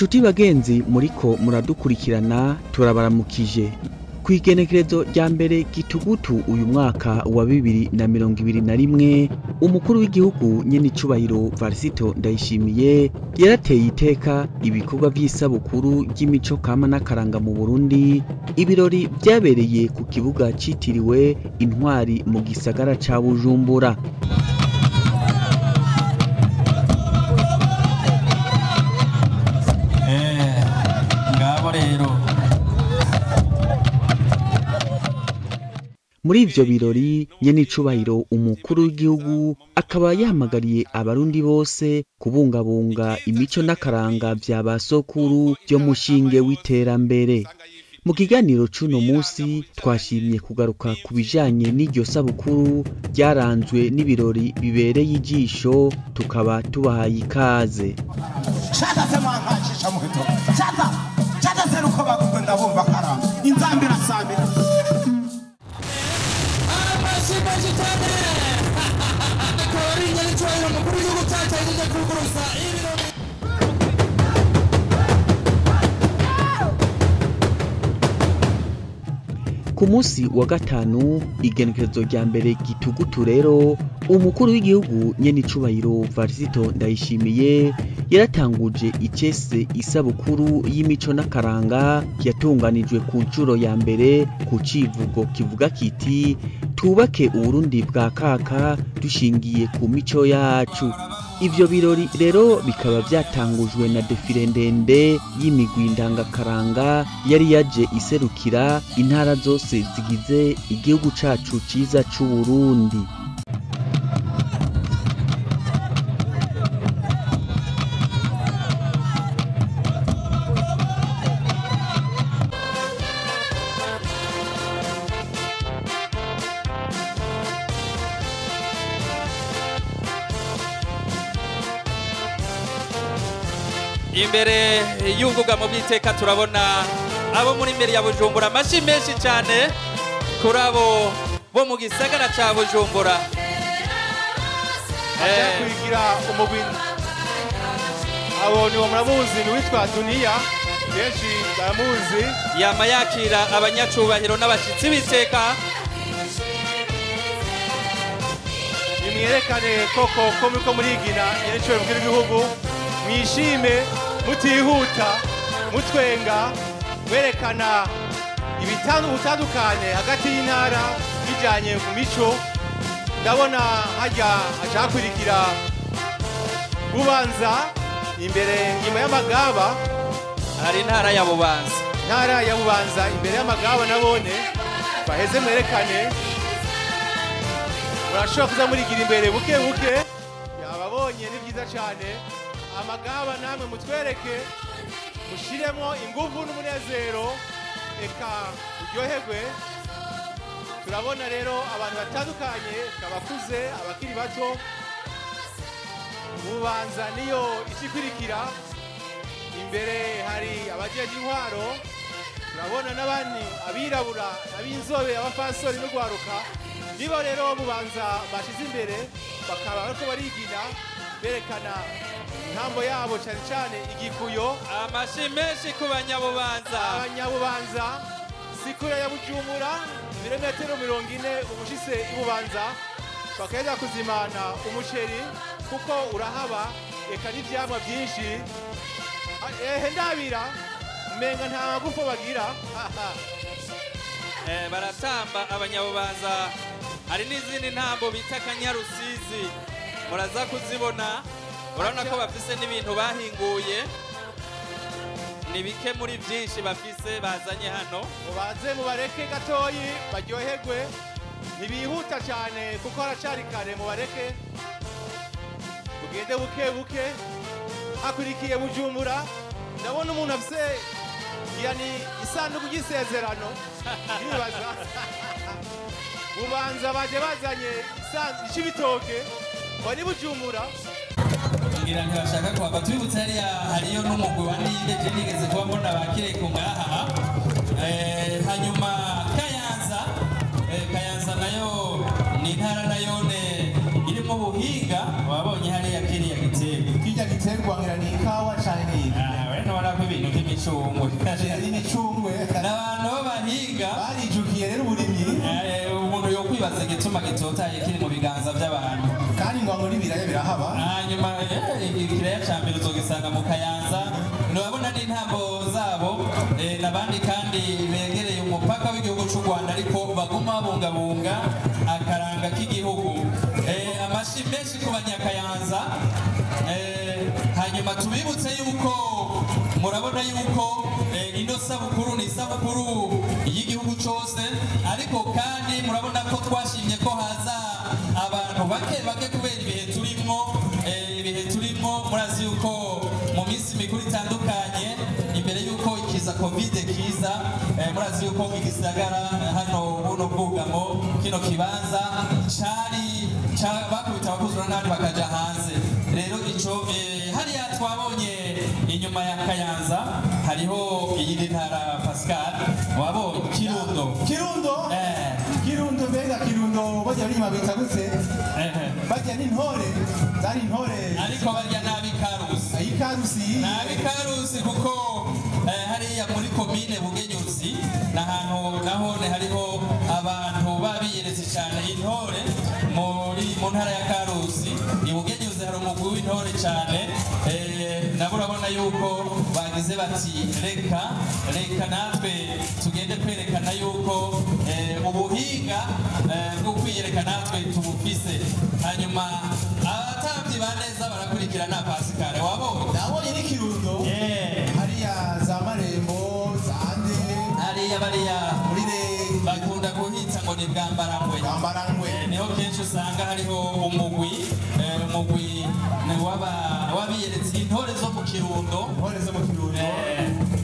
Inshuti bagenzi muriko muradukurikirana turabaramukije. Kw'igenekerezo rya mbere gitugutu uyu mwaka wa 2021 umukuru w'igihugu nyenicubahiro Varisito Ndayishimiye yarateye iteka ibikorwa vy'isabukuru ry'imico kama n'akaranga mu Burundi, ibirori vyabereye ku kibuga citiriwe Intwari mu gisagara ca Bujumbura. Muri ivyo birori nyenicubahiro umukuru w'igihugu akaba yahamagariye abarundi bose kubungabunga imico n'akaranga vya basokuru vyo mushinge w'iterambere. Mu kiganiro c'uno musi twashimye kugaruka ku bijanye n'iryo sabukuru ryaranzwe n'ibirori bibereye ijisho, tukaba tubahaye ikaze. Ku musi wa gatanu igenekerezo rya mbere gitugutu rero umukuru w'igihugu nyenicubahiro Varisito Ndayishimiye yaratanguje icese isabukuru y'imico n'akaranga yatunganijwe ku nshuro ya mbere ku civugo kivuga kiti tubake Uburundi bwa kaka dushingiye ku mico yacu. Ivyo birori rero bikaba vyatangujwe na defile ndende y'imigwi ndangakaranga yari yaje iserukira intara zose zigize igihugu cacu ciza c'Uburundi. Imbere y'ubwugamo bw'iteka turabona abo muri imbere ya Bujumbura, amashi menshi cyane kuri abo bo mu gisagara ca Bujumbura. Kwigira umugwi abo ni muramuzi ni witwa Dunia, benshi baramuzi, yama yakira abanyacubahiro n'abashitsi b'iteka. Nimwerekane koko ko muriko murigina yerekewe mu gihugu, mwishime mutihuta mutwenga mwerekana ibitanu butandukanye hagati y'intara bijanye ku mico. Ndabona hajya acakurikira Bubanza imbere nyuma y'amagaba hari intara ya Bubanza, intara ya Bubanza imbere y'amagaba nabone baheze mwerekane. Murashobora kuza murigira imbere buke buke, yababonye ni byiza cyane. Amagaba namwe mutwereke, mushiremo inguvu n'umunezero, eka uryoherwe. Turabona rero abantu batandukanye, abakuze, abakiri bato. Bubanza niyo ikikurikira, imbere hari abajeje intwaro, turabona n'abandi abirabura, ab'inzobe, abafasori n'ugwaruka. Nibo rero Bubanza bashize imbere, bakaba bariko barigina berekana intambo yabo cyane cyane igikuyo. Amashi menshi ku banyabubanza. Abanyabubanza sikura ya Bujumbura ibirometero 40 ubushitse ibubanza, bakaheza kuzimana umuceri kuko urahaba, eka n'ivyamwa byinshi. Ehe ndabira umenga nta magufa bagira. Baratamba abanyabubanza. Hari n'izindi ntambo bita Kanyarusizi, muraza kuzibona. Urabona ko bafise n'ibintu bahinguye, ni bike muri byinshi bafise bazanye hano. Mubanze mubareke gatoyi baryoherwe, ntibihuta cyane kuko haracari kare, mubareke mugende buke buke. Hakurikiye Bujumbura, ndabona umuntu afise yani isanduku y'isezerano, nibaza Bubanza baje bazanye isanduku y'ibitoke bari Bujumbura. Ngira ntibashaka kuhava. Tubibutse hariya hariyo n'umugwi wa Ninde, je nigeze kuba mbona bakireko ngaha. Hanyuma Kayanza, Kayanza nayo ni intara nayone irimo ubuhinga, wabonye hariya kiriya giterwa. Kirya giterwa ngira ni ikawa canke ni Ah, we nora ko n'imicungwe. N'imicungwe. N'abantu b'abahinga barijukiye rero uburimyi. Umuntu yokwibaza igituma gitotaye kiri mu biganza by'abantu. Kandi ngo ngo n'ibiraya birahaba. Hanyuma ikiraya ca mbere uzogisanga mu Kayanza. Nurabona n'intambo zabo n'abandi kandi begereye umupaka w'igihugu c'u Rwanda ariko baguma babungabunga akaranga k'igihugu. Amashi menshi ku banyakayanza. Hanyuma tubibutse yuko murabona yuko ino sabukuru ni isabukuru y'igihugu cose, ariko kandi murabona ko twashimye ko haza abantu bake bake kubera ibihe turimwo. Ibihe turimwo murazi yuko mu minsi mikuru itandukanye imbere yuko ikiza Covid kiza, murazi yuko igisagara hano buno bwugamo kino kibanza cari bakubita abakuzura n'abandi bakaja hanze. Rero ico hariya twabonye inyuma ya Kayanza hariho iyindi ntara Pascal wabonye Kirundo. Kirundo? Kirundo mbega Kirundo bajya barima bita gute? Bajya n'intore zari intore ariko barya nabi Karusi. Ayi Karusi. Nabi Karusi kuko hariya muri komine Bugenyuzi nahantu nahone hariho abantu babiyeretse cyane intore muri mu ntara ya Karusi. Ibugenyuzi hari umugwi w'intore cyane, nabo urabona yuko bagize bati reka reka natwe tugende kwerekana yuko ubuhinga bwo kwiyereka natwe tubufise. Hanyuma abatambyi ba neza barakurikirana Pascal wabonye. Nabonye ni Kirundo. Hariya za Marembo zande hariya bariya muri bakunda kuhita ngo ni Bwambarangwe. Bwambarangwe niho kenshi usanga hariho umugwi umugwi wabiyeretse intore zo mu Kirundo. Intore zo mu Kirundo.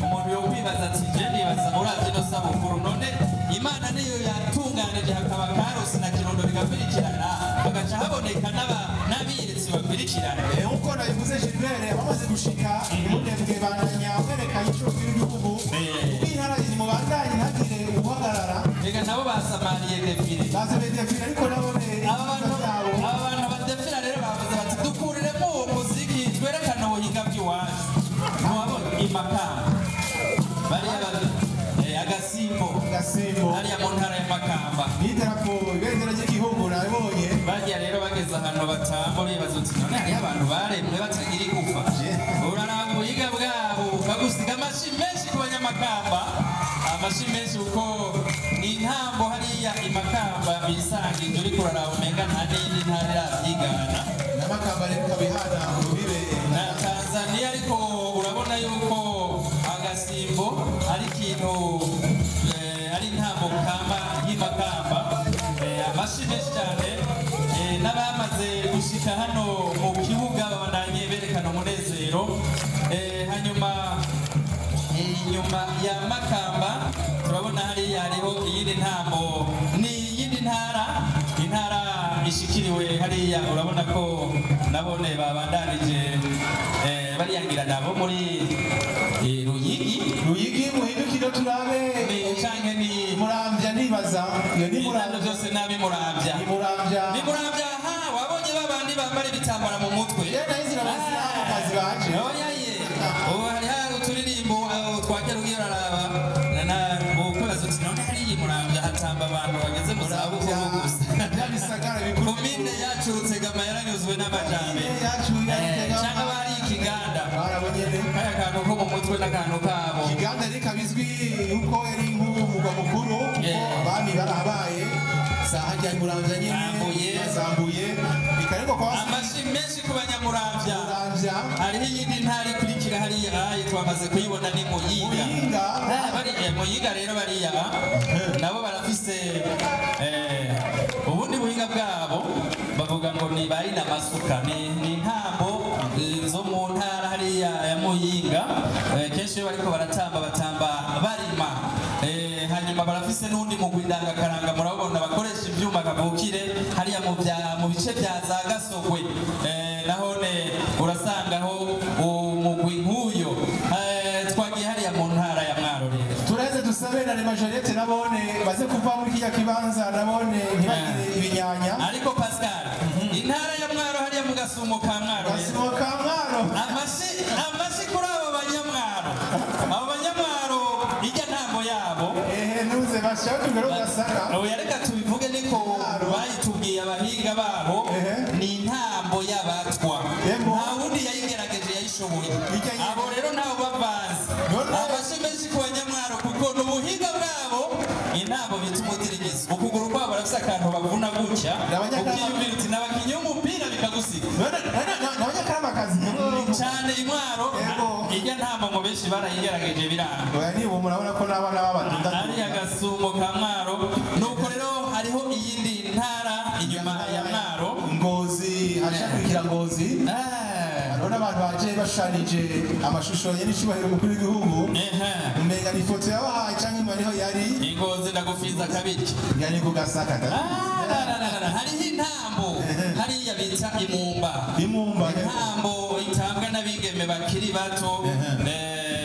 Umuntu yokwibaza ati je nibaza uravye ino sabukuru none Imana niyo yatunganije hakaba Karusi na Kirundo bigakurikirana bagaca haboneka n'abiyeretse bakurikirana. Nkuko nabivuze Gilbert bamaze gushika imudebwe bandanya kwerekana ico bw'igihugu. Intara mubandanye ntagire uhagarara. Rega nabo basamariye defile. Basamariye defile ariko nabo aba bantu badefila rero bavuze bati dukuriremo uwo muziki twerekane ubuhinga bw'iwacu. Ntiwabonye Imakamba bariya agasimbo. Agasimbo. Hariya mu ntara ya Makamba. N'idarapo ibendera ry'igihugu nabonye. Bajya rero bageze ahantu batamba bibaza uti none hariyo abantu baremwe batagira igufa. Uraraba ubuhinga bwabo bagusiga amashi menshi ku banyamakamba. Amashi menshi kuko ni intambo hariya Imakamba bisangije uriko uraraba umenga nta n'iyindi ntara iravyigana. Na Makamba rero ikabihana urubibe na Tanzania, ariko urabona yuko agasimbo ari ikintu ari intambo kama y'imakamba. Amashi menshi cyane n'abamaze gushika hano mu kibuga babandanye berekana umunezero. Hanyuma inyuma ya Makamba turabona hariya hariho iyindi ntambo ni iyindi ntara, intara ishikiriwe hariya urabona ko nabone babandanije bariyangira nabo muri Ruyigi. Ruyigi muhindukire turabe canke ni Muramvya nibaza iyo ni Muramvya byose nabi Muramvya. Ni Muramvya. Ni Muramvya ha wabonye babandi bambara ibitambara mu mutwe. Je nahise n'abasilamu kazi baje. Oya ye. Ubu hari hari uturirimbo twakera ugiye uraraba na ukwibaza uti none hariya Muramvya hatamba abantu bageze mu zabukuru gusa. Bya bisagara bikuru. Komine yacu Rutegama yaranyuzwe n'amajambere. Yacu Rutegama. Canke bari ikiganda. Barabonye kaya kantu ko mu mutwe n'akantu kabo. Ikiganda reka bizwi yuko yari nk'umugwa mukuru abami barahabaye sahajya Muramvya nyene basambuye bikarego kwa amashi menshi ku banyamuramvya. Muramvya hariho iyindi ntara ikurikira hariya twamaze kuyibona ni Muyinga. Muyinga bari Muyinga rero bariya nabo barafise ubundi buhinga bwabo bavuga ngo ni bari n'amasuka ni intambo zo mu ntara hariya ya Muyinga. Kenshi iyo bariko baratamba batamba barima. Hanyuma barafise n'undi mugwi ndangakaranga murabona bakoresha ivyuma kavukire hariya mu bice bya za Gasogwe. Nahone urasangaho umugwi nk'uyo. Twagiye hariya mu ntara ya Mwaro rero. Tureze dusabe na Majorette nabone baze kuva muri kiya kibanza nabone ntibagire ibinyanya. Ariko Pascal intara ya Mwaro hariya mu Gasumo ka Mwaro. Gasumo ka Mwaro. Amashi kuri abo banyamwaro. Abo babo. Ehe, ntuze bashaka tugero gasaka. Oya, reka tubivuge niko bayitubwiye abahinga babo. Ni intambo y'abatwa, nta wundi yayigerageje yayishoboye. Abo rero ntaho bavanze. Amashyi menshi ku banyamwaro kuko ni ubuhinga bwabo. Intambo bita umudirigizo, ukuguru kwabo barafise akantu bavuna gutya, ukiyumvira uti n'abakinyi b'umupira bikagusiga N'abanyakaramakazi cyane. Imwaro ijya ntambo mu benshi barayigerageje biranga. Oya, niba murabona ko n'abana b'abatunda. Ariya gasumo ka Mwaro. Nuko rero hariho iyindi ntara inyuma ya Mwaro. Ngozi, hashakurikira Ngozi. Hariho n'abantu baje bashushanije amashusho y'icubahiro umukuru w'igihugu, umenga ni ifoto yabahaye cyangwa niho yari. Ingozi ndagufiza kabiri. Yani ku gasaka. Hariho intambo hariya bita imumba. Imumba. Intambo itambwa n'abigeme bakiri bato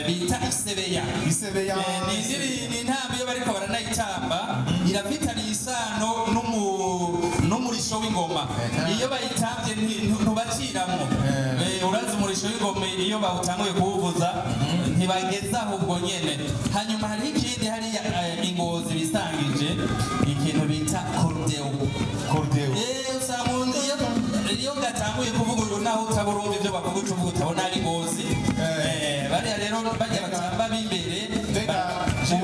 bita isebeya. Isebeya. Ni intambo iyo bariko baranayitamba irafitaniye isano n'umurisho w'ingoma. Iyo bayitambye ntubaciramwo. Urazi umurisho w'ingoma iyo bawutanguye kuwuvuza ntibageza ahubwo nyene. Hanyuma hariho ikindi hariya Ingozi bisangije ikintu bita cordeo. Cordeo. Usanga iyo gatanguye kuvuga uyu naho utaburumva ibyo bavuga uca uvuga utabona ari Ngozi. Bariya rero bajya batamba b'imbere.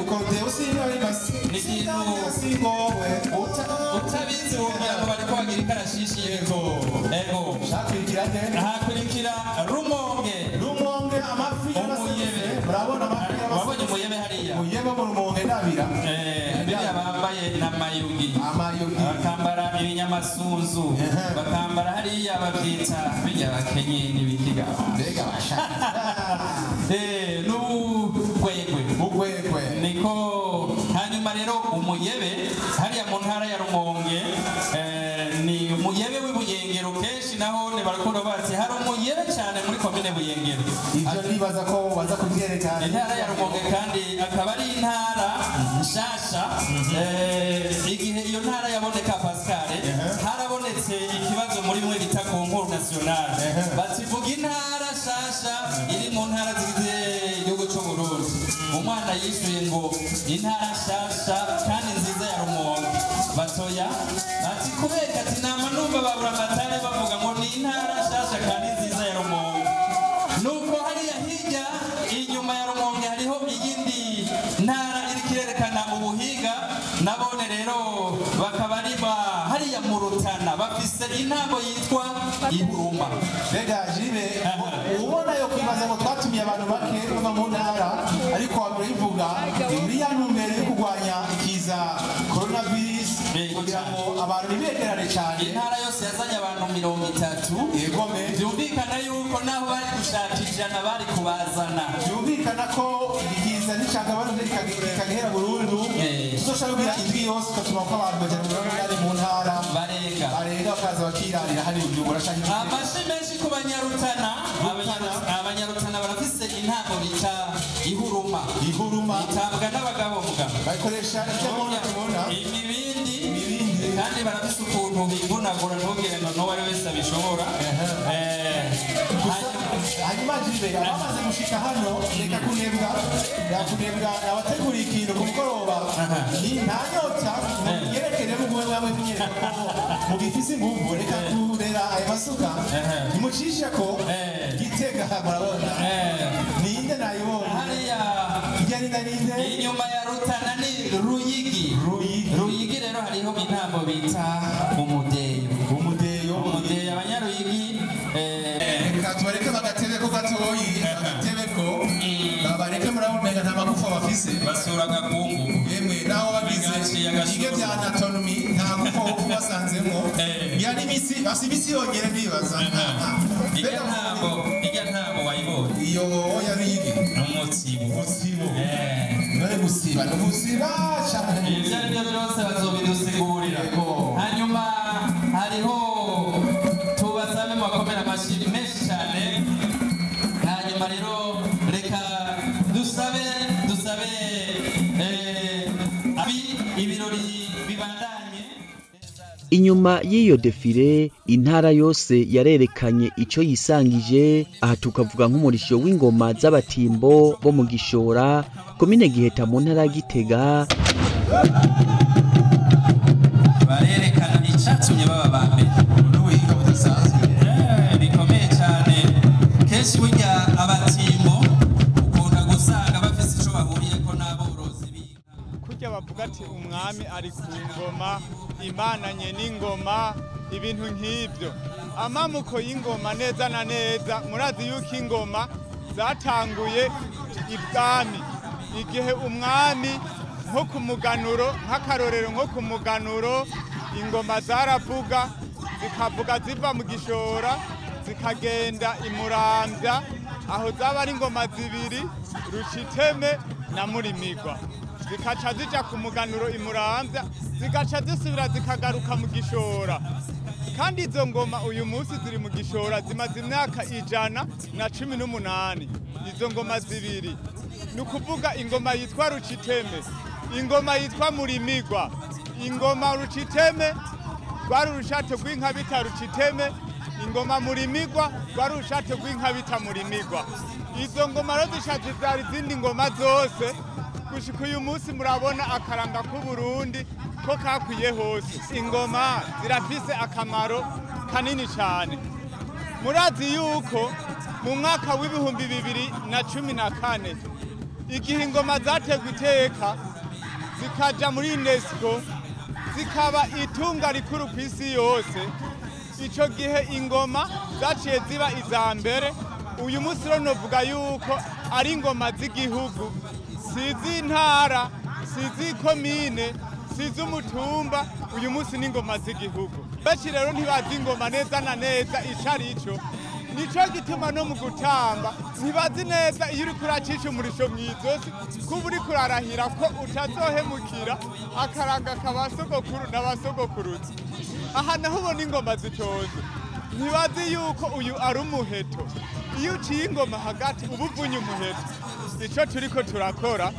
Cordeo si ni ikintu utabizi wumvira ngo bariko bagira ikarashishi y'ibitoki. Ego. Hakurikira Rumonge. Rumonge amafi. Umuyebe. Murabona amafi. Wabonye umuyebe hariya? Umuyebe mu Rumonge ndabira. Biriya bambaye na mayugi. Amayugi. Bakambara ibinyamasunzu. Bakambara hariya bavyita bijya bakenye n'ibikiga. Mbega bashaka. N'ubugwegwe. Ubugwegwe. Niko hanyuma rero umuyebe hariya mu ntara ya Rumonge ni umuyebe w'Ibuyengero kenshi naho ne barakunda bati hari umuyebe cyane muri komine Buyengero. Ivyo nibaza ko baza kubyerekana. Intara ya Rumonge kandi akaba ari intara nshasha. Igihe iyo ntara yaboneka Pascal, harabonetse ikibazo muri bimwe bita concours national, bativuga intara nshasha iri mu ntara zigize igihugu cy'u Burundi. Umwana yishuye ngo intara nshasha kandi nziza ya Rumonge. Batoya ati kubera ati nama numva babura amatare bavuga ngo ni intara nshasha kandi nziza ya Rumonge. Nuko hariya hirya inyuma ya Rumonge hariho iyindi ntara iri kirerekana ubuhinga nabone rero bakaba ari hariya mu Rutana bafise intambo yitwa ihuruma. Mbega Jibe, ubona yo kwibaza ngo twatumiye abantu bake bava mu ntara, ariko wamurivuga muri ya ntumbero yo kurwanya ikiza coronavirus kugira ngo abantu ntibegerane cyane. Intara yose yazanye abantu 30. Yegome. Byumvikana yuko naho bari gushaka 100 bari kubazana. Byumvikana ko ikiza nicagabanuka kikagahera burundu, tuzoshobora kugira indwi yose tugatuma ko abantu bagera mu 80 mu ntara barenga bakaza bakirarira hari Bujumbura canke. Amashi menshi ku banyarutana. Abanyarutana barafise intambo bita ihuruma. Ihuruma itambwa n'abagabo mugabo bayikoresha icyo mubona imibindi, kandi barafise ukuntu bivunagura ntugire ngo n'uwo ari wese abishobora. Hanyuma Jibe, abamaze gushika hano reka kunebwa abateguriye ikintu ku mugoroba ni nta nyota yerekere mugume mwamwe kunyereka ko mugifise inguvu. Reka kurera ayo masuka nimucishe ko Gitega murabona ninde nayibonye hariya ijya ninde ninde inyuma ya Rutana ni Ruyigi. Ruyigi rero hariho intambo bita umudeyo. Umudeyo. Umudeyo abanyaruyigi. Reka tubareke bagatebe ko gatoyi bagatebe ko babareke murabona nta magufa bafise basura gakungu. Yemwe naho bagize ibyo bya anatomy nta gufa wo kubasanzemo ya n'imisi basi imisi yongere ndibaza. Ijya ntambo wayibonye iyo ya Ruyigi umutsibo. Umutsibo none gusiba no gusiba cyane ibyo ari byo byose bazobidusigurira. Hanyuma hariho tubasabe mubakomere amashyi menshi cyane. Hanyuma rero reka dusabe ibirori bibandanye. Inyuma y'iyo défilé, intara yose yarerekanye ico yisangije. Aha tukavuga nk'umurisho w'ingoma z'abatimbo bo mu Gishora, komine Giheta, mu ntara ya Gitega. Barerekana icatumye baba ba mbere n'ubuhinga budasanzwe. Bikomeye cyane. Kenshi burya abatimbo ukunda gusanga bafise ico bahuriyeko n'aborozi b'inka. Kurya bavuga ati umwami ari ku ngoma, imananye n'ingoma, ibintu nk'ibyo. Amamuko y'ingoma neza na neza, murazi yuko ingoma zatanguye ibwami, igihe umwami nko ku muganuro, nk'akarorero nko ku muganuro, ingoma zaravuga, zikavuga ziva mu Gishora zikagenda Imuramvya. Aho zaba ari ingoma zibiri, Ruciteme na Murimigwa, zikaca zija ku muganuro Imuramvya, zigaca zisubira zikagaruka mu Gishora. Kandi izo ngoma uyu munsi ziri mu Gishora, zimaze imyaka 118, izo ngoma zibiri. Ni ukuvuga ingoma yitwa Ruciteme, ingoma yitwa Murimigwa. Ingoma Ruciteme rwari urushato rw'inka bita Ruciteme, ingoma Murimigwa rwari urushato rw'inka bita Murimigwa. Izo ngoma rero zishatse zari izindi ngoma zose. Gushika uyu munsi murabona akaranga k'Uburundi ko kakwiye hose. Ingoma zirafise akamaro kanini cyane. Murazi yuko mu mwaka w'2014, igihe ingoma zategwa iteka zikaja muri UNESCO, zikaba itunga rikuru ku isi yose, ico gihe ingoma zaciye ziba iza mbere. Uyu munsi rero novuga yuko ari ingoma z'igihugu, si iz'intara, si iz'ikomine, si iz'umutumba. Uyu munsi ni ingoma z'igihugu. Benshi rero ntibazi ingoma neza na neza ico ari cyo. Nico gituma no mu gutamba ntibazi neza iyo uriko uracisha umurisho mw'izosi kuba uriko urarahira ko utazohemukira akaranga ka sogokuru n'abasogokuruza. Aha naho ubona ingoma zitonze, ntibazi yuko uyu ari umuheto. Iyo uciye ingoma hagati uba uvunye umuheto. Ico turiko turakora,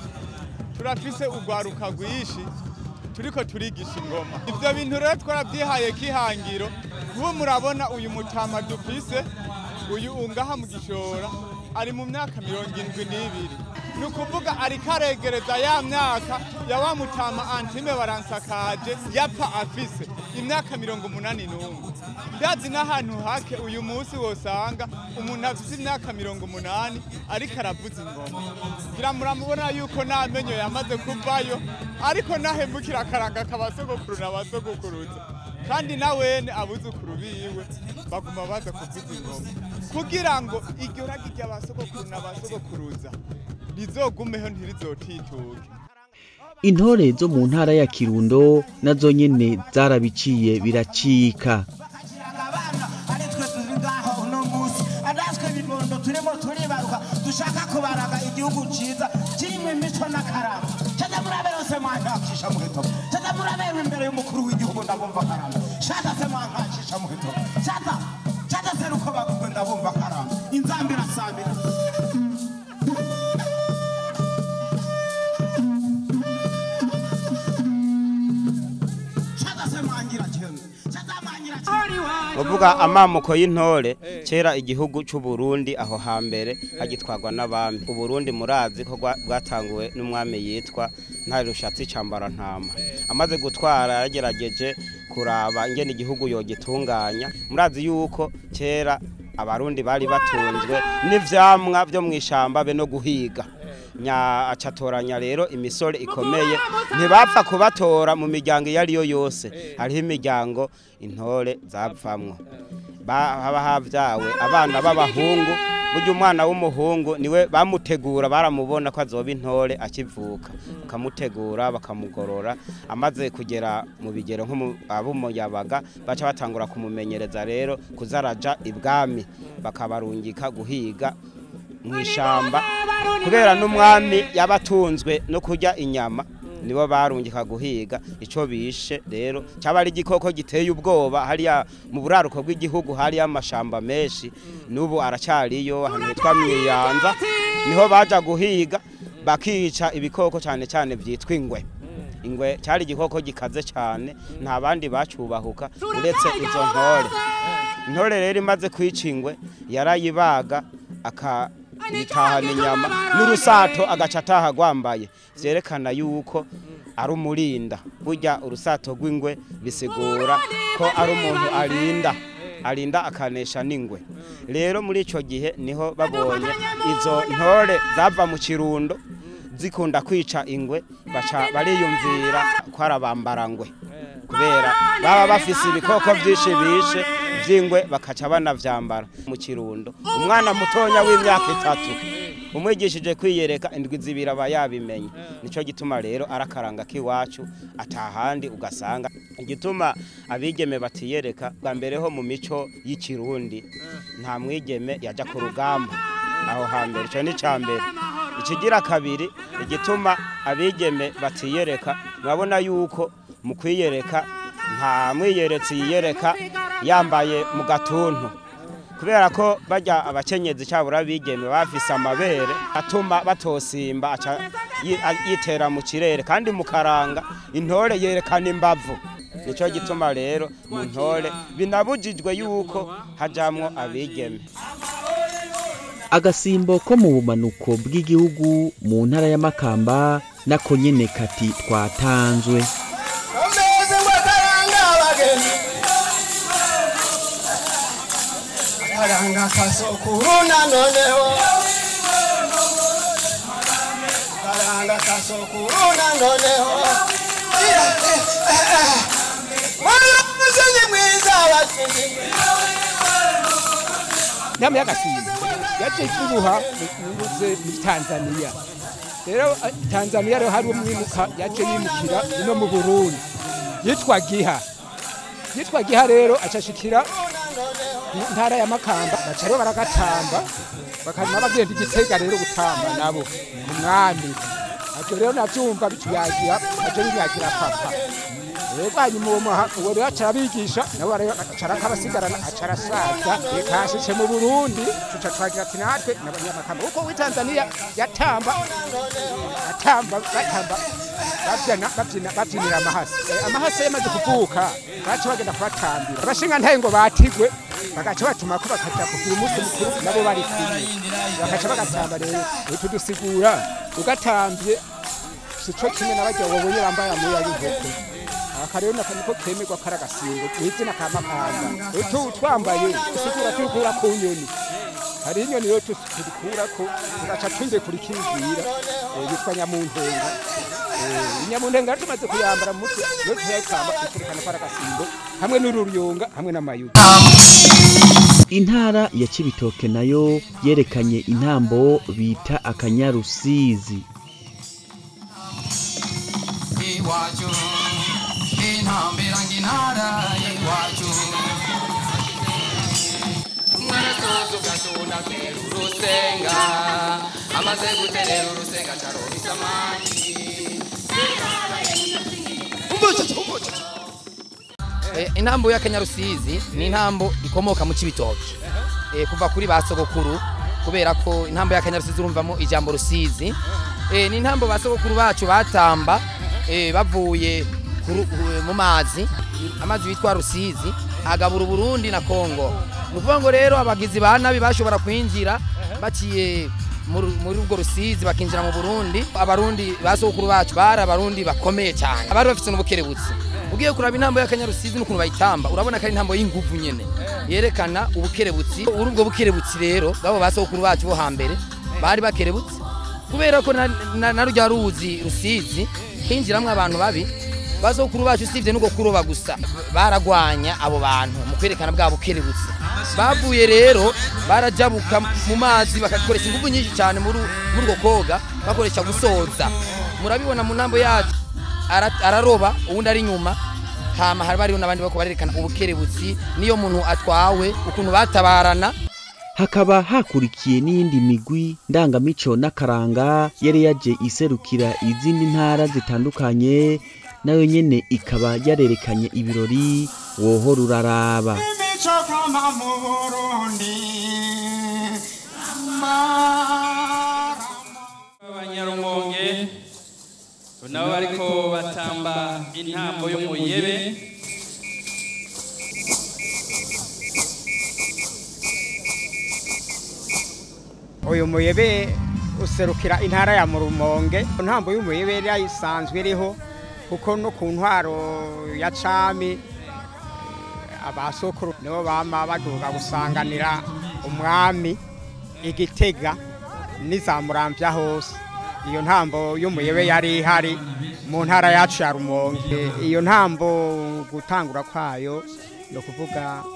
turafise urwaruka rwinshi turiko turigisha ingoma. Ivyo bintu rero twarabyihaye kihangiro. Kuba murabona uyu mutama dufise uyu ungaha mu Gishora ari mu myaka 72, ni ukuvuga ariko aregereza ya myaka ya wa mutama Antime Baransakaje yapfa afise imyaka 81. Ndazi n'ahantu hake uyu munsi wosanga umuntu afise imyaka 80 ariko aravuza ingoma. Ngira muramubona yuko n'amenyo yamaze kuvayo, ariko nahemukira akaranga kabasogokuru n'abasogokuruza. Kandi nawene abuzukuru biwe baguma baza kuvuza ingoma kugira ngo iryo ragi ry'abasogokuru n'abasogokuruza rizogumeho, ntirizotituke. Intore zo mu ntara ya Kirundo nazo nyene zarabiciye biracika. Abana ari twe turi ngaho uno munsi, natwe ibibondo turimo turibaruka, dushaka kubaraga igihugu ciza kirimo imico n'akaranga. Caza murabe mwankakisha muheto, caza murabe imbere y'umukuru w'igihugu, ndabumva karanga. Shaza se mwankakisha muheto, shaza shaza se ruko bagugwe, ndabumva karanga. Inzambi irasambira. Shaza se mwangira cyane, shaza mwangira cyane. Uvuga amamuko y'intore, kera igihugu cy'u Burundi aho hambere hagitwarwa n'abami. Uburundi murazi ko bwatanguwe n'umwami yitwa Ntare Rushatsi Cambarantama. Amaze gutwara yagerageje kuraba ingene igihugu yogitunganya. Murazi yuko kera Abarundi bari batunzwe n'ivyamwa byo mw'ishamba be no guhiga. Nya acatoranya rero imisore ikomeye, ntibapfa kubatora mu miryango iyo ariyo yose. Hariho imiryango intore zapfamwo, haba havyawe abana b'abahungu. Burya umwana w'umuhungu niwe bamutegura, baramubona ko azoba intore akivuka, bakamutegura, bakamugorora. Amaze kugera mu bigero nk'ab'umuyabaga, baca batangura kumumenyereza rero kuzaraja ibwami, bakabarungika guhiga mu ishamba. Kubera n'umwami yabatunzwe no kurya inyama, nibo barungika guhiga. Ico bishe rero cyaba ari igikoko giteye ubwoba. Hariya mu buraruko bw'igihugu hariya amashamba menshi, n'ubu aracyariyo, ahantu hitwa Mwiyanza, niho baja guhiga, bakica ibikoko cyane cyane byitwa ingwe. Ingwe cyari igikoko gikaze cyane, nta bandi bacubahuka uretse izo ntore. Intore rero imaze kwica ingwe yarayibaga akayitahana inyama n'urusato agaca ataha rwambaye, vyerekana yuko ari umurinda. Burya urusato rw'ingwe bisigura ko ari umuntu arinda akanesha n'ingwe. Rero muri ico gihe niho babonye izo ntore zava mu Kirundo zikunda kwica ingwe, baca bariyumvira ko arabambarangwe, kubera baba bafise ibikoko vyinshi bishe vy'ingwe bakaca banavyambara. Mu Kirundo umwana mutonya w'imyaka 3 umwigishije kwiyereka indwi zibiri aba yabimenye. Nico gituma rero arakaranga kiwacu atahandi ugasanga. Igituma abigeme batiyereka bwa mbere ho mu mico y'ikirundi nta mwigeme yaja ku rugamba aho hambere, ico ni cambere. Ikigira kabiri igituma abigeme batiyereka, mwabona yuko mu kwiyereka nta mwiyeretse yiyereka yambaye mu gatuntu, kubera ko bajya abakenyezi cyabura bigeme bafise amabere atuma batosimba aca yitera mu kirere, kandi mu karanga intore yerekana imbavu. Nico gituma rero mu ntore binabujijwe yuko hajamwo abigeme. Agasimbo ko mu bumanuko bw'igihugu mu ntara ya Makamba nako nyene kati twatanzwe. Inama y'agasimbo yaje ivuha muri Tanzania. Rero Tanzania rero hari umwimuka yaje yimukira ino mu Burundi yitwa Giha. Yitwa Giha rero acashikira ntara ya Makamba, baca rero baragatamba bakanyuma bagenda igitega rero gutamba nabo umwami. Ivyo rero navyumva bituyagira aje binyagira papa. Rero hanyuma uwo rero aca arabigisha nabo aca arakabasigarana aca arasaza. Reka ashitse mu Burundi tuca twagira ati natwe n'abanyamakamba, kuko w'i Tanzania yatamba atamba batamba babyinira amahasi. Amahasi yamaze kuvuka baca bagenda kubatambira abashinga ntaye ngo batigwe, bagaca batuma ko bakaja kugira umunsi mukuru nabo bari kumwe, bagaca bagatamba. Rero utudusigura ugatambye sico kimwe n'abajya wabonye bambaye amuya y'inkoko. Aka rero niko kemerwa kari agasimbo mw'izina ka Makamba. Utu twambaye usigura turikura ku nyoni, hari inyoni rero tukurako tugaca tuyirekura ikigira yitwa nyamuntenga. Nyamuntenga tumaze kuyambara mu mutwe rero tuyayikamba tukerekana ko ari agasimbo hamwe n'ururuyonga hamwe n'amayugi. Intara ya Cibitoke nayo yerekanye intambo bita akanyarusizi. Intambo y'akanyarusizi ni intambo ikomoka mu Cibitoke kuva kuri basogokuru, kubera ko intambo y'akanyarusizi urumvamo ijambo rusizi. Ni intambo basogokuru bacu batamba bavuye mu mazi, amazi bitwa Rusizi agabura Burundi na Kongo. Nukuvuga ngo rero abagizi ba nabi bashobora kwinjira baciye muri ubwo Rusizi bakinjira mu Burundi. Abarundi basogokuru bacu bari abarundi bakomeye cyane, abari bafite n'ubukerebutsi. Ugiye kuraba intambo y'akanyarusizi n'ukuntu bayitamba urabona ko ari intambo y'inguvu nyene yerekana ubukerebutsi. Uri ubwo bukerebutsi rero babo basogokuru bacu bo hambere bari bakerebutse, kubera ko na rujya ruzi Rusizi hinjiramwe abantu babi. Basogokuru bacu sivye nuko kuroba gusa, baragwanya abo bantu mu kwerekana bwa bukerebutsi. Bavuye rero barajabuka mu mazi bakakoresha inguvu nyinshi cyane muri urwo koga, bakoresha gusoza. Murabibona mu ntambo yacu araroba uwundi ari nyuma, hama hari bariho n'abandi bako barerekana ubukerebutsi niyo muntu atwawe ukuntu batabarana. Hakaba hakurikiye n'iyindi migwi ndangamico n'akaranga yari yaje iserukira izindi ntara zitandukanye, nayo nyene ikaba yarerekanye ibirori wohora uraraba. Abanyarumonge Nabo bariko batamba intambo y'umuyebe. Uyu muyebe userukira intara ya Murumonge. Intambo y'umuyebe yari isanzwe iriho kuko no ku ntwaro ya cami abasokuru nibo bama baduga gusanganira umwami igitega n'izamuramvya hose. Iyo ntambo y'umuyebe yari ihari mu ntara yacu ya Rumonge. Iyo ntambo gutangura kwayo no kuvuga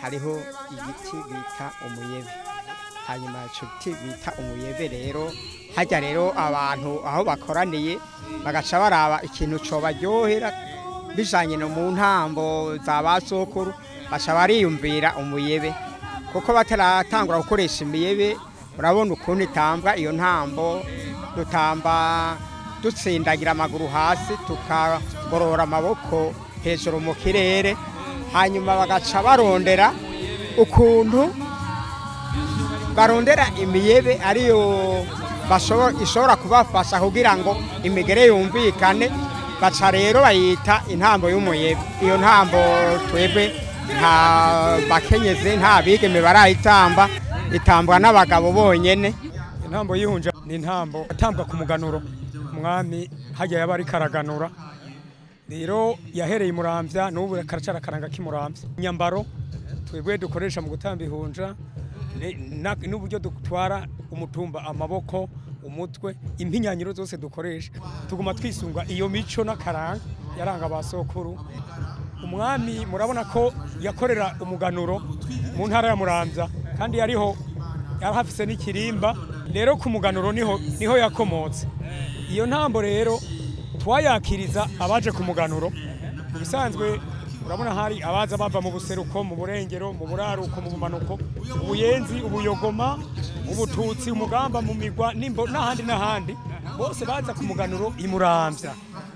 hariho igiti bita umuyebe. Hanyuma ico giti bita umuyebe rero hajya rero abantu aho bakoraniye bagaca baraba ikintu cobaryohera bijanye no mu ntambo za basokuru, baca bariyumvira umuyebe kuko bataratangura gukoresha imiyebe. Urabona ukuntu itambwa iyo ntambo, dutamba dutsindagira amaguru hasi tukagorora amaboko hejuru mu kirere, hanyuma bagaca barondera ukuntu barondera imiyebe ariyo ishobora kubafasha kugira ngo imigere yumvikane. Baca rero bayita intambo y'umuyebe. Iyo ntambo twebwe nta bakenyezi nta bigeme barayitamba, itambwa n'abagabo bonyene. Intambo y'ihunja ni intambo atambwa ku muganuro, umwami hajya yaba ari karaganura. Rero yahereye imuramvya n'ubu karacara karanga kimuramvya. Inyambaro twebwe dukoresha mu gutamba ihunja n'uburyo dutwara umutumba, amaboko, umutwe, impinyanyiro zose dukoresha tuguma twisunga iyo mico n'akaranga yaranga basokuru. Umwami murabona ko yakorera umuganuro mu ntara ya Muramvya kandi yariho yarahafise n'ikirimba. Rero ku muganuro niho yakomotse iyo ntambo. Rero twayakiriza abaje ku muganuro. Mu bisanzwe urabona hari abaza bava mu buseruko, mu burengero, mu buraruko, mu bumanuko, ubuyenzi, ubuyogoma, ubututsi, umugamba, mu migwa nimbo n'ahandi n'ahandi, bose baza ku muganuro imuramvya.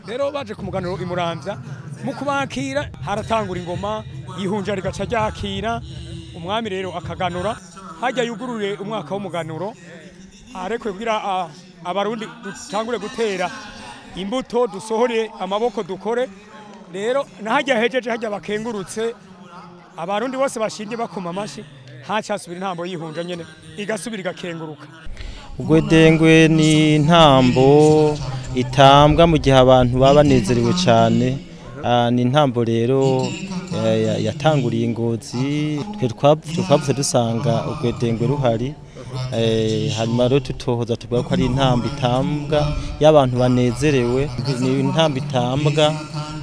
Rero baje ku muganuro imuramvya, mu kubakira haratangura ingoma ihunja rigaca ryakira umwami. Rero akaganura hajya yuguruye umwaka w'umuganuro arekwe kugira abarundi dutangure gutera imbuto, dusohore amaboko dukore. Rero nahajya hejeje hajya bakengurutse abarundi bose bashinje bakoma amashi, hacasubira intambo y'ihunja nyene igasubira igakenguruka. Ugwedengwe ni intambo itambwa mu gihe abantu baba banezerewe cyane. Ni intambo rero yatanguriye ingozi, twe twapfutse dusanga ugwedengwe ruhari. Hanyuma rero tutohoza tuvuga ko ari intambo itambwa y'abantu banezerewe. Ni intambo itambwa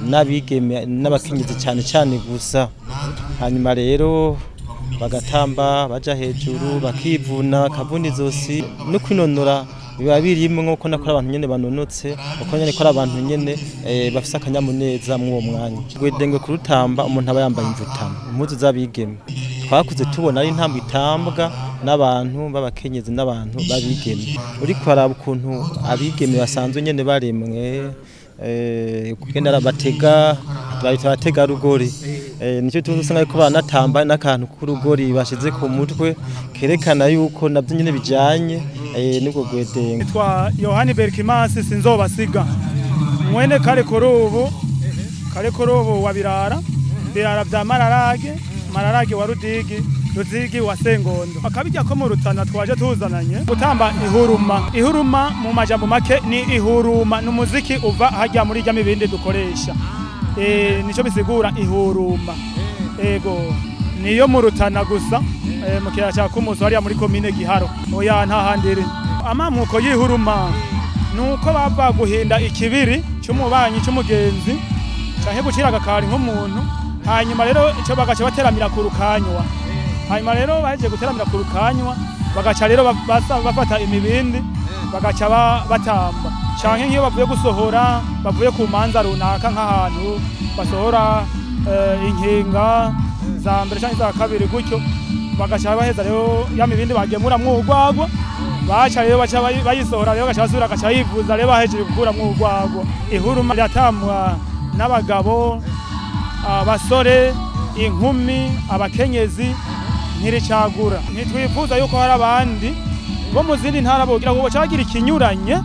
n'abigeme n'abakenyezi cyane cyane gusa. Hanyuma rero bagatamba baja hejuru bakivuna bakavuna izosi no kwinonora biba birimwo, nkuko nakora abantu nyene banonotse, uko nyene kora abantu nyene bafise akanyamuneza mw'uwo mwanya. Ugwedengwe kurutamba umuntu aba yambaye imvutano, impuzu z'abigeme. Twakuze tubona ari intambo itambwa n'abantu b'abakenyezi n'abantu b'abigeme. Uriko araba ukuntu abigeme basanzwe nyene baremwe, kugenda batega bahita batega rugori, nicyo tuzusanga ko banatamba n'akantu k'urugori bashize ku mutwe kerekana yuko navyo nyene bijanye n'ubwo gwedengwe. Nitwa Yohani Berkimasi sinzobasiga mwene kare kurubu wa Birara, Birara vya Mararage, Mararage wa Rudigi, Ruzigi wa Sengondo. Akabijya ko mu Rutana twaje tuzananye gutamba ihuruma. Ihuruma mu majambo make ni ihuruma n'umuziki uva hajya muri rya mibindi dukoresha. Nico bisigura ihuruma. Ego niyo mu Rutana gusa, mu kiyaya cya Kumuso hariya muri komine Giharo. Oya nta handi iri. Amamuko y'ihuruma nuko bava guhinda ikibiri cy'umubanyi cy'umugenzi canke gucira agakari nk'umuntu, hanyuma rero ico bagaca bateramira ku rukanywa. Hanyuma rero baje guteramira ku rukanywa bagaca rero bafata imibindi bagaca batamba, canke nk'iyo bavuye gusohora bavuye ku manza runaka nk'ahantu basohora inkinga za mbere canke za kabiri gutyo, bagaca baheza rero ya mibindi bagemuramwo urwagwa, baca rero baca bayisohora rero bagaca basubira bagaca bayivuza rero bahejeje gukuramwo urwagwa. Ihuruma riratambwa n'abagabo, abasore, inkumi, abakenyezi, ntiricagura. Ntitwifuza yuko hari abandi bo mu zindi ntara bogira ngo bacagira ikinyuranye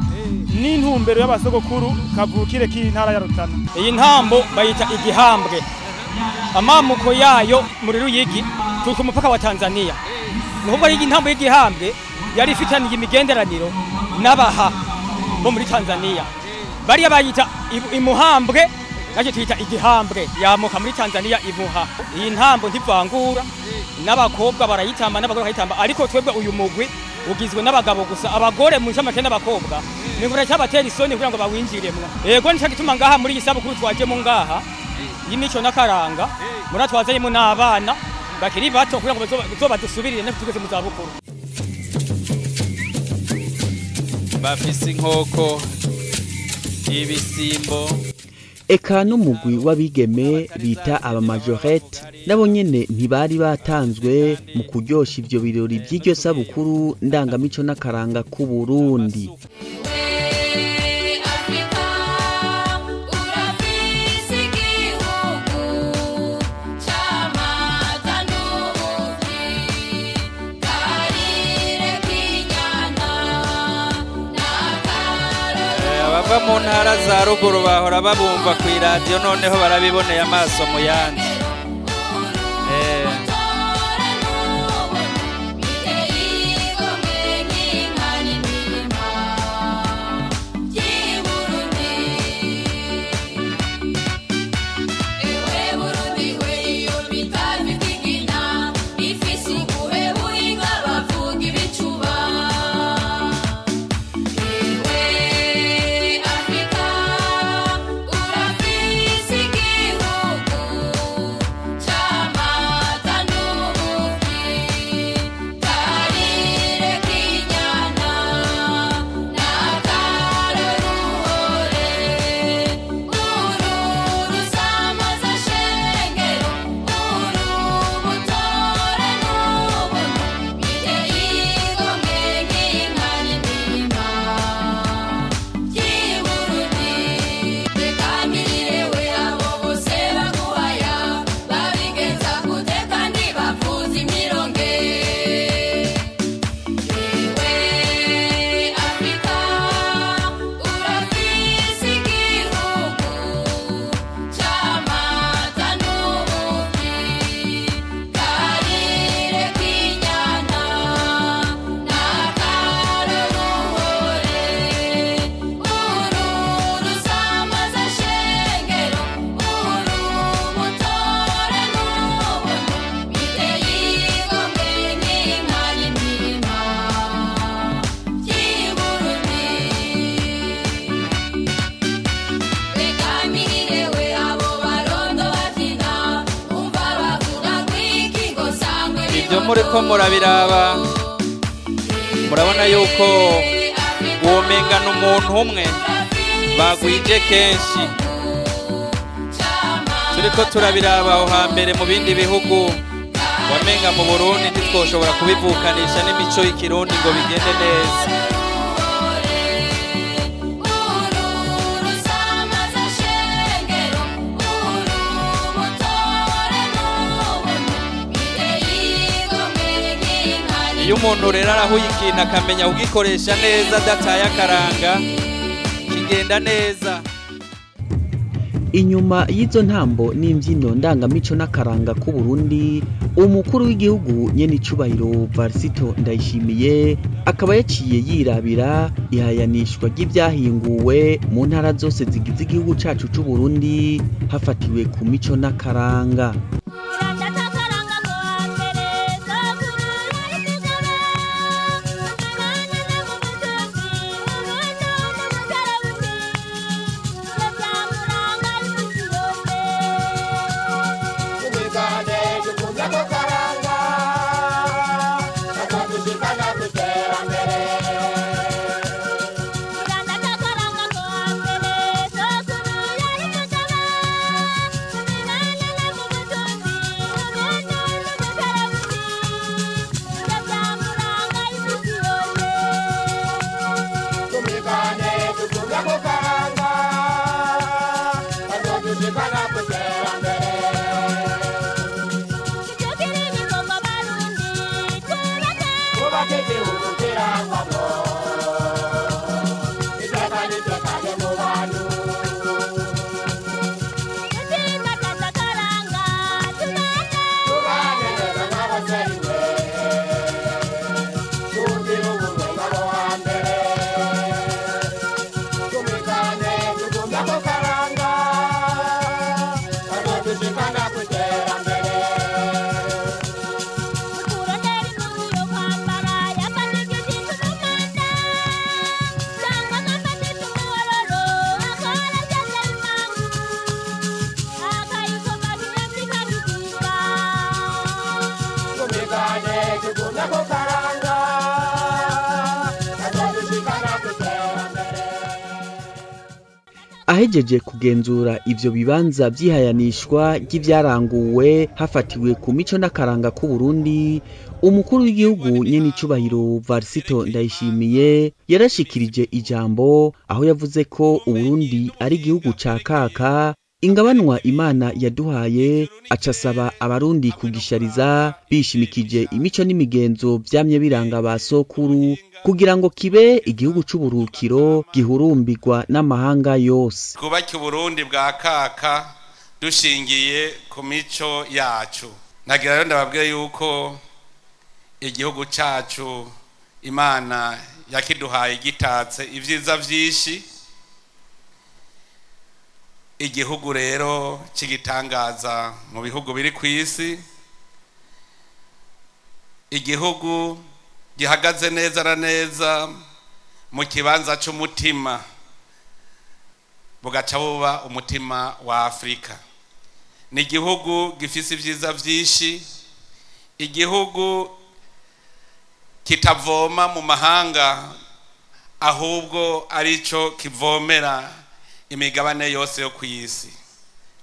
N'intumbero y'abasogokuru kavukire k'intara ya Rutana. Iyi ntambo bayita igihambwe. Amamuko yayo muri Ruyigi, turi ku mupaka wa Tanzania. Nukuvuga iyi ntambo y'igihambwe yari ifitaniye imigenderaniro n'abaha bo muri Tanzania. Bariya bayita imuhambwe, naje tuyita igihambwe. Yamuka muri Tanzania imuha. Iyi ntambo ntivangura, n'abakobwa barayitamba n'abagore bakayitamba, ariko twebwe uyu mugwi ugizwe n'abagabo gusa, abagore mu ncamake n'abakobwa ningura cyabatera isoni kugira ngo bawinjiremwo. Yego, nico gituma ngaha muri iyi sabukuru twajemo ngaha y'imico n'akaranga, muratwazanyemo n'abana bakiri bato kugira ngo bazobadusubirire ne tugeze mu zabukuru. Bafise inkoko, ibisimbo. Eka n'umugwi w'abigeme bita abamajorette nabo nyene ntibari batanzwe mu kuryosha ivyo birori vy'iryo sabukuru ndangamico n'akaranga k'u Burundi. Abava mu ntara za ruguru bahora babumva ku iradiyo, noneho barabiboneye amaso mu yandi. Ibyo muriko murabiraba, murabona yuko womengana umuntu umwe bagwije kenshi. Turiko turabiraba aho hambere mu bindi bihugu, wamenga mu Burundi ntitwoshobora kubivukanisha n'imico y'ikirundi ngo bigende neza. Iyo umuntu rero arahuye ikintu akamenya kugikoresha neza adataye akaranga, kigenda neza. Inyuma y'izo ntambo n'imbyino ndangamico n'akaranga k'u Burundi, umukuru w'igihugu nyenicubahiro Varisito Ndayishimiye akaba yaciye yirabira ihayanishwa ry'ivyahinguwe mu ntara zose zigize igihugu cacu c'u Burundi hafatiwe ku mico n'akaranga. Ahejeje kugenzura ivyo bibanza vy'ihayanishwa ry'ivyaranguwe hafatiwe ku mico n'akaranga k'u Burundi, umukuru w'igihugu nyenicubahiro Varisito Ndayishimiye yarashikirije ijambo aho yavuze ko Uburundi ari igihugu ca kaka ingabanwa Imana yaduhaye, acasaba abarundi kugishariza bishimikije imico n'imigenzo vyamye biranga ba sokuru kugira ngo kibe igihugu c'uburukiro gihurumbirwa n'amahanga yose. Twubake Uburundi bwa kaka dushingiye ku mico yacu. Nagira rero ndababwire yuko igihugu cacu Imana yakiduhaye gitatse ivyiza vyinshi. Igihugu rero c'igitangaza mu bihugu biri ku isi, igihugu gihagaze neza na neza mu kibanza c'umutima, bugaca buba umutima wa Afrika. Ni igihugu gifise ivyiza vyinshi, igihugu kitavoma mu mahanga ahubwo arico kivomera imigabane yose yo kw'isi.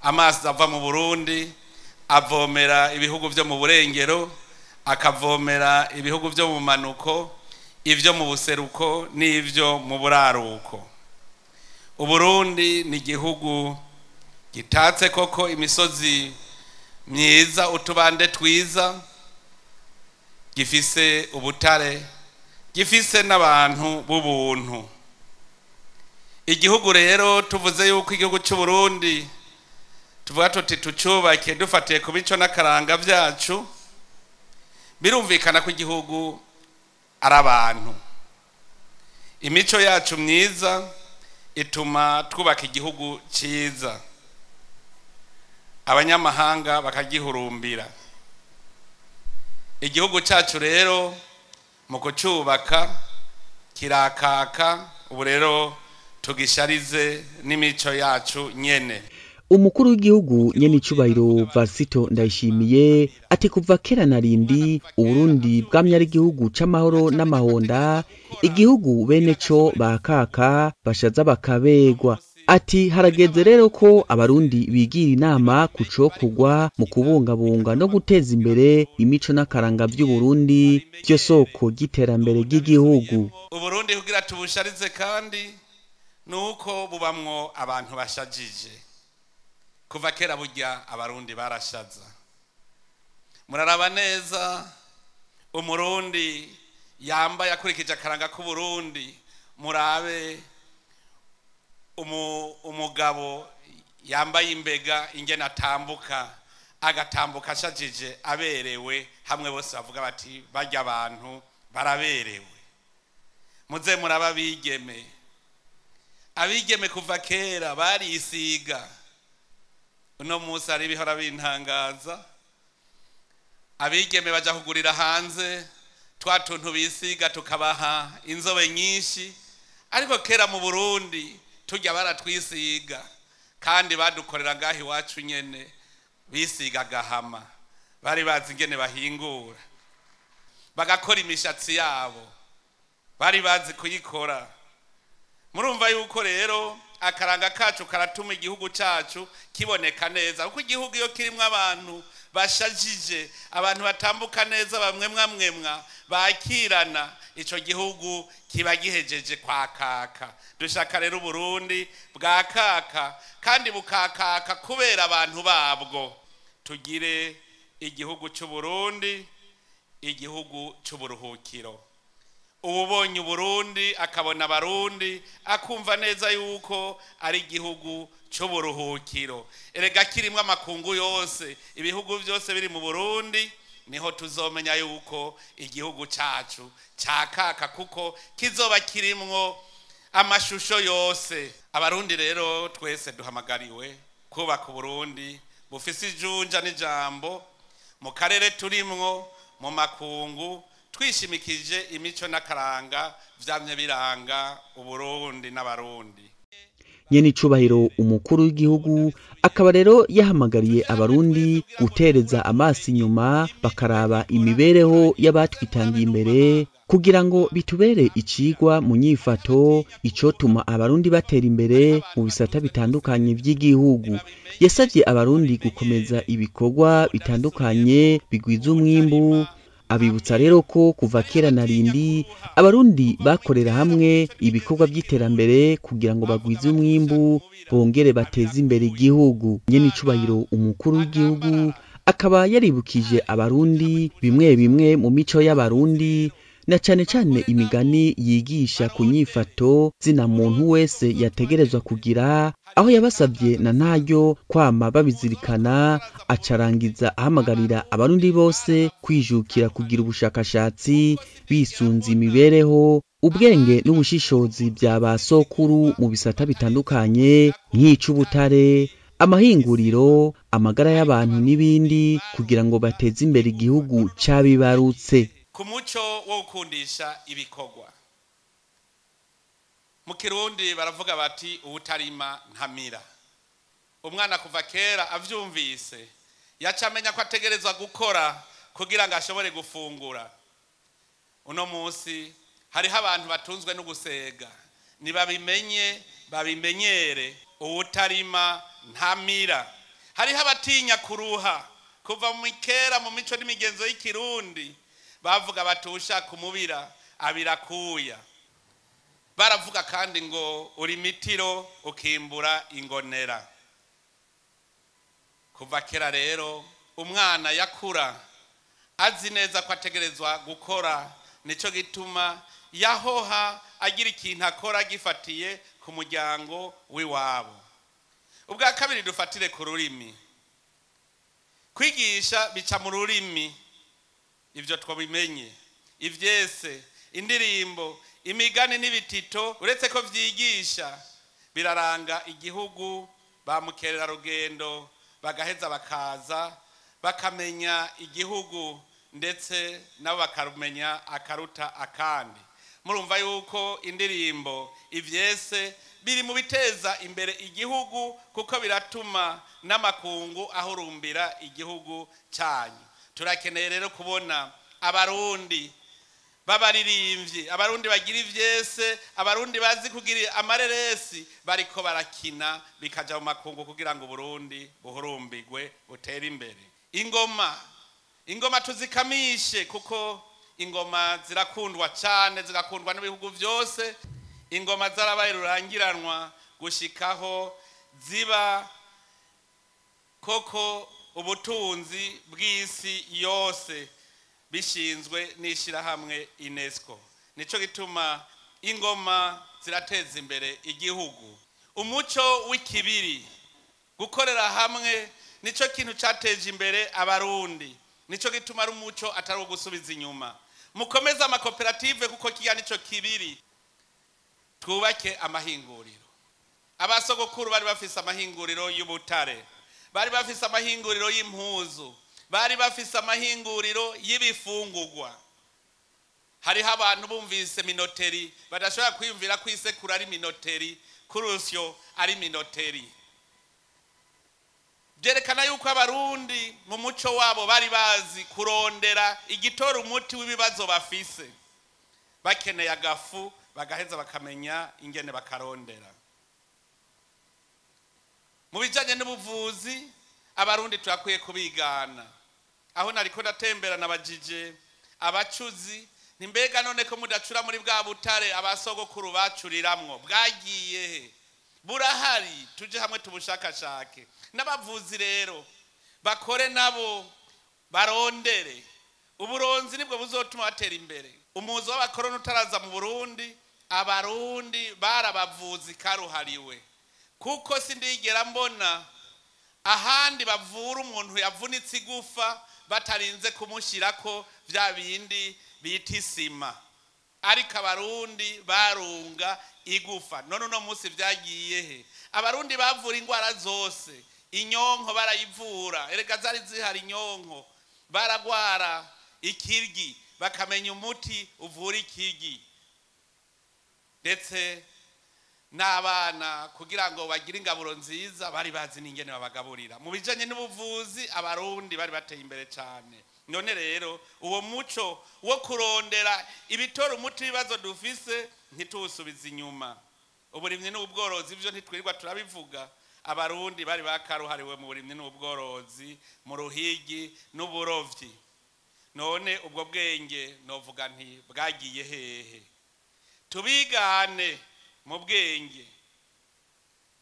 Amazi ava mu Burundi avomera ibihugu vyo mu burengero, akavomera ibihugu vyo mu manuko, ivyo mu buseruko n'ivyo mu buraruko. Uburundi ni igihugu gitatse koko imisozi myiza, utubande twiza, gifise ubutare, gifise n'abantu b'ubuntu. Igihugu rero tuvuze yuko igihugu c'u Burundi tuvuga tuti tucubake dufatiye ku mico n'akaranga vyacu, birumvikana ko igihugu ari abantu. Imico yacu myiza ituma twubaka igihugu ciza, abanyamahanga bakagihurumbira. Igihugu cacu rero mu kucubaka kirakaka, ubu rero tugisharize n'imico yacu nyene. Umukuru w'igihugu nyenicubahiro Varisito Ndayishimiye ati kuva kera na rindi Uburundi bwamye ari igihugu c'amahoro n'amahonda, igihugu bene co bakaka bashaza bakabegwa. Ati harageze rero ko abarundi bigira inama kucokugwa mu kubungabunga no guteza imbere imico n'akaranga vy'Uburundi, vyo soko ry'iterambere ry'igihugu. Uburundi kugira tubusharize kandi nuko bubamwo abantu bashajije. Kuva kera burya abarundi barashaza. Muraraba neza umurundi yambaye akurikije akaranga k'Uburundi, murabe umugabo yambaye imbega ingene atambuka, agatambuka ashajije aberewe, hamwe bose bavuga bati barya abantu baraberewe. Muze muraba abigeme, abigeme kuva kera barisiga. Uno munsi hari ibihora bintangaza, abigeme baja kugurira hanze twa tuntu bisiga tukabaha inzobe nyinshi, ariko kera mu Burundi tujya baratwisiga kandi badukorera ngaho iwacu nyene, bisiga gahama, bari bazi ingene bahingura, bagakora imishatsi yabo, bari bazi kuyikora. Murumva yuko rero akaranga kacu karatuma igihugu cacu kiboneka neza, kuko igihugu iyo kirimwo abantu bashajije, abantu batambuka neza, bamwemwa bakirana, ico gihugu kiba gihejeje kwakaka. Dushaka rero Uburundi bwakaka kandi bukakaka kubera abantu babwo. Tugire igihugu c'u Burundi igihugu c'uburuhukiro. Uwubonye Uburundi akabona abarundi akumva neza yuko ari igihugu c'uburuhukiro. Erega kirimwo amakungu yose, ibihugu vyose biri mu Burundi, niho tuzomenya yuko igihugu cacu cakaka, kuko kizoba kirimwo amashusho yose. Abarundi rero twese duhamagariwe kubaka Uburundi bufise ijunja n'ijambo mu karere turimwo, mu makungu, twishimikije imico n'akaranga vyamye biranga Uburundi n'abarundi. Nyene icubahiro umukuru w'igihugu akaba rero yahamagariye abarundi gutereza amaso inyuma, bakaraba imibereho y'abatwitangiye imbere kugira ngo bitubere icigwa mu nyifato icotuma abarundi batera imbere mu bisata bitandukanye vy'igihugu. Yasavye abarundi gukomeza ibikorwa bitandukanye bigwiza umwimbu, abibutsa rero ko kuva kera na rindi abarundi bakorera hamwe ibikorwa by'iterambere kugira ngo bagwize umwimbu bongere bateze imbere igihugu. Nyene icubahiro umukuru w'igihugu akaba yaribukije abarundi bimwe bimwe mu mico y'abarundi, na cane cane imigani yigisha ku nyifato zina muntu wese yategerezwa kugira, aho yabasavye na ntaryo kwama babizirikana, acarangiza ahamagarira abarundi bose kwijukira kugira ubushakashatsi bisunze imibereho, ubwenge n'ubushishozi bya ba sokuru mu bisata bitandukanye nk'ic'ubutare, amahinguriro, amagara y'abantu n'ibindi, kugira ngo bateze imbere igihugu cabibarutse. Ku muco wo gukundisha ibikorwa mu Kirundi baravuga bati uwutarima ntamira. Umwana kuva kera avyumvise yaca amenya ko ategerezwa gukora kugira ngo ashobore gufungura. Uno munsi hariho abantu batunzwe no gusega, nibabimenye babimenyere, uwutarima ntamira. Hariho abatinya kuruha kuva mu kera mu mico n'imigenzo y'ikirundi bavuga batusha kumubira abirakuya. Baravuga kandi ngo uri mitiro ukimbura ingonera. Kuva kera rero umwana yakura azi neza ko ategerezwa gukora, nico gituma yahoha agira ikintu akora gifatiye ku muryango w'iwabo. Ubwa kabiri dufatire ku rurimi. Kwigisha bica mu rurimi, ivyo twabimenye, ivyese, indirimbo, imigani n'ibitito, uretse ko vyigisha biraranga igihugu. Ba mukerarugendo bagaheza bakaza bakamenya igihugu, ndetse nabo bakarumenya akaruta akandi. Murumva yuko indirimbo, ivyese biri mu biteza imbere igihugu, kuko biratuma n'amakungu ahurumbira igihugu cyanyu. Turakeneye rero kubona abarundi babaririmbyi, abarundi bagira ivyese, abarundi bazi kugira amareresi bariko barakina bikaja mu makungu kugira ngo Burundi buhurumbigwe butere imbere. Ingoma tuzikamishe, kuko ingoma zirakundwa cyane, zigakundwa n'ibihugu byose. Ingoma zarabaye rurangiranwa gushikaho ziba koko ubutunzi bw'isi yose, bishinzwe n'ishirahamwe UNESCO. Nico gituma ingoma zirateza imbere igihugu. Umuco w'ikibiri, gukorera hamwe, nico kintu cateje imbere abarundi. Nico gituma ari umuco atari ugusubiza inyuma. Mukomeze amakoperative kuko kiya nico kibiri. Twubake amahinguriro. Abasogokuru bari bafise amahinguriro y'ubutare, bari bafise amahinguriro y'impuzu, bari bafise amahinguriro y'ibifungurwa. Hariho abantu bumvise minoteri badashobora kwiyumvira ko isekuru ari minoteri, kurusyo ari minoteri. Byerekana yuko abarundi mu muco wabo bari bazi kurondera igitora umuti w'ibibazo bafise. Bakeneye agafu bagaheza bakamenya ingene bakarondera. Mu bijanye n'ubuvuzi abarundi turakwiye kubigana. Aho nariko ndatembera nabajije abacuzi, nimbega none ko mudacura muri bwa butare abasogokuru bacuriramwo bwagiye he? Burahari, tuje hamwe tubushakashake. N'abavuzi rero bakore nabo barondere. Uburonzi nibwo buzotuma batera imbere. Umuzo w'abakoroni utaraza mu Burundi, abarundi barabavuzi karuhariwe. Kuko sindigera mbona ahandi bavura umuntu yavunitse igufa batarinze kumushirako vya bindi bita isima. Ariko abarundi barunga igufa. None uno munsi vyagiye he? Abarundi bavura ingwara zose, inyonko barayivura, erega zari zihari inyonko, baragwara ikirgi bakamenya umuti uvura ikirgi. Ndetse N'abana kugira ngo bagire ingaburo nziza bari bazi n'ingene babagaburira. Mu bijanye n'ubuvuzi, Abarundi bari bateye imbere cyane. None rero uwo muco wo kurondera ibitora umuti w'ibibazo dufise ntituwusubize inyuma. Uburimyi n'ubworozi byo ntitwirirwa turabivuga. Abarundi bari bakaruhariwe mu burimyi n'ubworozi, mu ruhigi n'uburovyi. None ubwo bwenge novuga nti bwagiye hehe? Tubigane mu bwenge,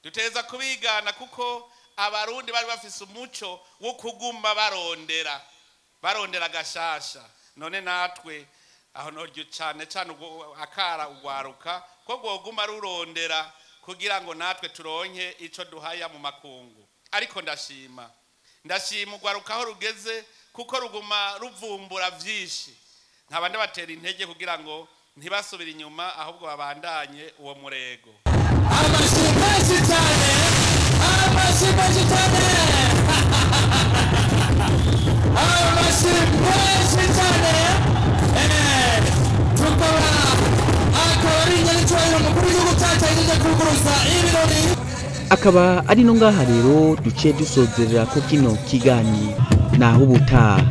duteza kubigana, kuko Abarundi bari bafise umuco wo kuguma barondera, barondera agashasha. None natwe aho noryo cyane cyane akara ugwaruka ko rwoguma rurondera kugira ngo natwe turonke ico duhaya mu makungu. Ariko ndashima, ndashima ugwaruka aho rugeze, kuko ruguma ruvumbura vyinshi. Nkaba ndabatera intege kugira ngo ntibasubire inyuma, ahubwo babandanye uwo murego. Amashyi menshi cyane, amashyi menshi cyane, amashyi menshi cyane. Tukaba akaba ari nyacyubahiro umukuru w'igihugu cyacu ahejeje kuguruza ibirori. Akaba ari no ngaha rero duciye dusozerera ko kino kiganiro. Naho ubutaha.